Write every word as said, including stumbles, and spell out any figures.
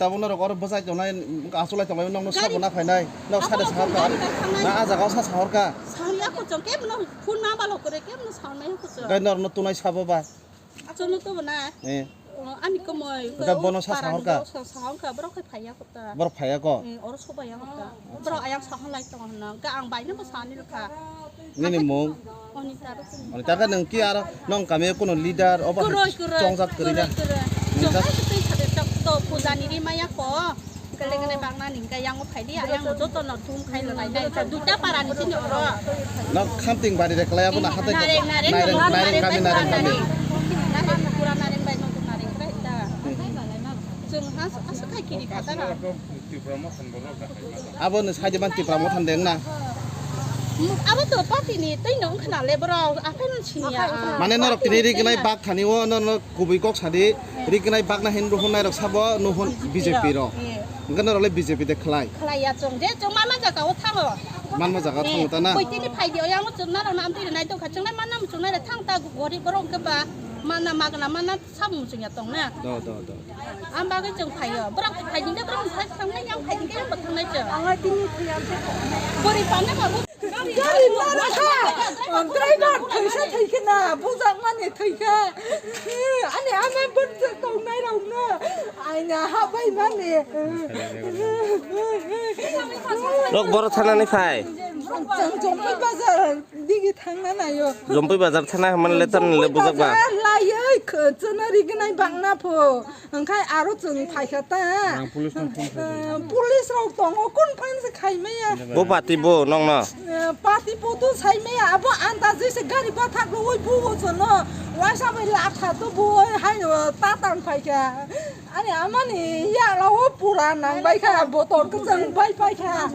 Tabuk norok oro bwsai tongnai, achuk lai tongnai, nokno sabo na phainai, nok sade sahorka. Na a jaga o sa sahorka. Sangya kuchuk, kebo no phone ma balo kore, kebo no sangmaya kuchuk. Gai norok no tunai sabo ba. Achuk no to bana. Eh. Ani komoi. Ga bono sa sahorka. Sa sahorka, borok khai phaiya kota. Borok phaiya ko. Eh, oro sobaiya kota. Borok ayang sahon lai tongo hwnna. Ga ang bai no bo sani rwkha. Nini mung? Onita rw. Onita khe nwng ki aro nwng kami o kuno leader obo hai chongjak kwrwi na? Kwrwi, kwrwi. Chwng hai kwtwi sade chwng to puja ni ri maya ko. Kele kele bang nani hwnkhe yang o phai di, ayang o joto no thum khai lo lai nai. Duita para ni sini oro. Nok khamting bari de klai abo na hatai. Nareng, nareng, nareng, nareng kami, nareng kami. Nareng, pura nareng bai nok nareng krai ta. Chwng has, as khai kiri kha ta na. Abo ni side man Tipra Motha de na. Abo to party ni tei no khna le bro, aphai no sini ya. Mane norok tini ri gnai bak thani o no no kubui kok sadi ri gnai bak na hin ruhun nai rok sabo no hon B J P ro. Enggak norok le B J P de khlai. Khlai ya chong je chong mama jaga o thango. Manma jaga thango ta na. Koi tini phai di o yang chong na rok na amtwi nai to kha chong nai manna chong nai thang ta gori borok ke ba manna magna manna. Samung chwngya tong na? Do, do, do. Ang bagwi chwng phaio. Borok phai dingde borok sai thangnai, yang phai dingde yang bo thangnai chwng. Ang tini thiyam se. Bori panna babu. Gari nara kha. Driver thaisa thaikhe na, bujak mani thaikhe. Ani ama bwrcha tongnai rok no. Aina ha bai mani. Rok boro thanani phai. Chwng Jompai bazar. Digi thangna nayo. Jompui bazar thana hwnmani le tamni le bujak ba. Bazar laioi khwchwno rignai bangna pho. Hwnkhe aro chwng phaikha ta. Ang police no phone khaikha. Eh, police rok tongo, kun phan se khaimaya. Bo bati bo nongno. Eh, pati poto saimaya, abo andaje se gari bathak rwui buo chwngno. Waisa bai latha to buo hai, eh, tatang phaikha. Ani amani yaklao pura nangbaikha, botor kwchwng bai paikha.